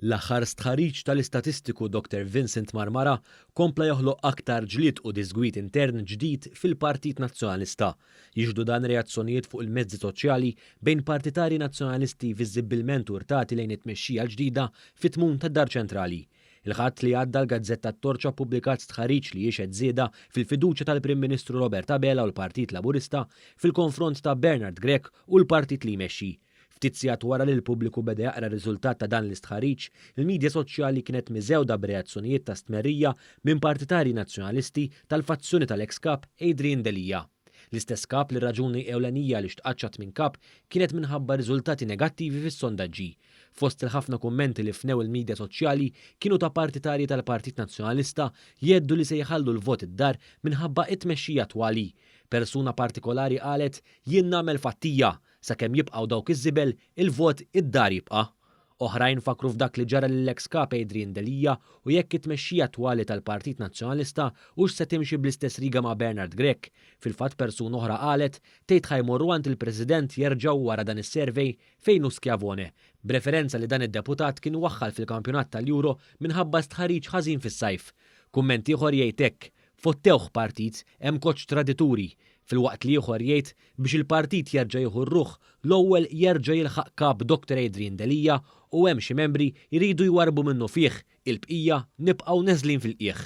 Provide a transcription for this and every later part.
L-aħħar stħarriġ tal-istatistiku Dr Vincent Marmara kompla joħloq aktar ġlied u diżgwid intern ġdid fil-Partit Nazzjonalista. Jixhdu dan reazzjonijiet fuq il-mezzi soċjali bejn partitarji Nazzjonalisti viżibbilment urtati lejn it-tmexxija l-ġdida fit-tmun tad-Dar Ċentrali. Il-Ħadd li għadda l-gazzetta T-Torċa ppubblikat stħarriġ li jixhed żieda fil-fiduċja tal-Prim Ministru Robert Abela u l-Partit Laburista fil-konfront ta' Bernard Grech u l-partit li jmexxi. Ftit sigħat wara li l-pubbliku beda jaqra r-riżultat ta' dan l-istħarriġ, il-midja soċjali kienet miżgħuda b'reazzjonijiet ta' stmerrija minn partitarji Nazzjonalisti tal-fazzjoni tal-eks Kap Adrian Delia. L-istess Kap li r-raġuni ewlenija għaliex tqaċċat minn Kap kienet minħabba riżultati negattivi fis-sondaġġi. Fost il-ħafna kummenti li fnew il-midja soċjali kienu ta' partitarji tal-Partit Nazzjonalista jgħeddu li se jħallu l-vot id-dar minħabba t-tmexxija attwali. Persuna partikolari qalet jien nagħmel fattija! Sakemm jibqgħu dawk iż-żibel, il-vot id-dar jibqa'. Oħrajn fakkru f'dak li ġara lill-eks Kap Adrian Delia u jekk it-tmexxija attwali tal-Partit Nazzjonalista hux se timxi bl-istess riga ma' Bernard Grech. Fil-fatt persuna oħra qalet, tgħid ħa jmorru għand il-President jerġgħu wara dan is-survey fejn hu Schiavone, b'referenza li dan id-deputat kien waħħal fil-kampjonat tal-Euro minħabba stħarriġ ħażin fis-sajf. Kumment ieħor jgħid hekk, Fottewh partit, hemm koċċ tradituri, filwaqt li ieħor jgħid biex il-partit jerġa' jieħu r-ruħ, l-ewwel jerġa' jilħaq Kap Dr Adrian Delia u hemm xi membri jridu jwarrbu minnufih, il-bqija nibqgħu neżlin fil-qiegħ.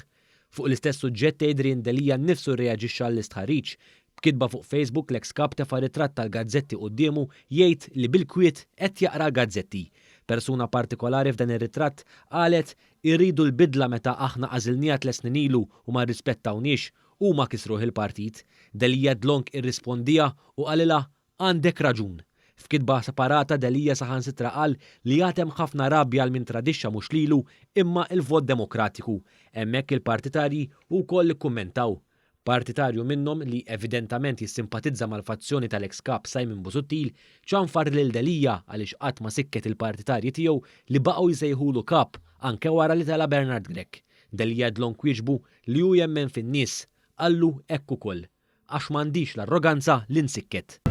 Fuq l-istess suġġett Adrian Delia nnifsu rreaġixxa għall-istħarriġ. B'kitba fuq Facebook l-eks Kap tefa' ritratt tal-gazzetti quddiemu jgħid li bil-kwiet qed jaqra l-gazzetti. Persuna partikolari f'dan ir-ritratt qalet Irridu l-bidla meta aħna għażilniha tlett snin ilu u ma rrispettawniex, huma kisruh il-partit. Delia dlonk irrispondiha u qalilha Għandek raġun. F'kitba separata Delia saħansitra qal li għad hemm ħafna rabja għal min tradixxa mhux lilu imma il-vot demokratiku. Hemmhekk il-partitarji wkoll ikkummentaw. Partitarju minnhom li evidentament jissimpatizza mal-fazzjoni tal-eks Kap Simon Busuttil ċanfar lil Delia għaliex qatt ma sikket il-partitarji tiegħu li baqgħu jsejħulu Kap anke wara li tela' Bernard Grech. Delia dlonk wieġbu li hu jemmen fin-nies. Qallu hekk ukoll. Għax m'għandix l-arroganza li nsikket.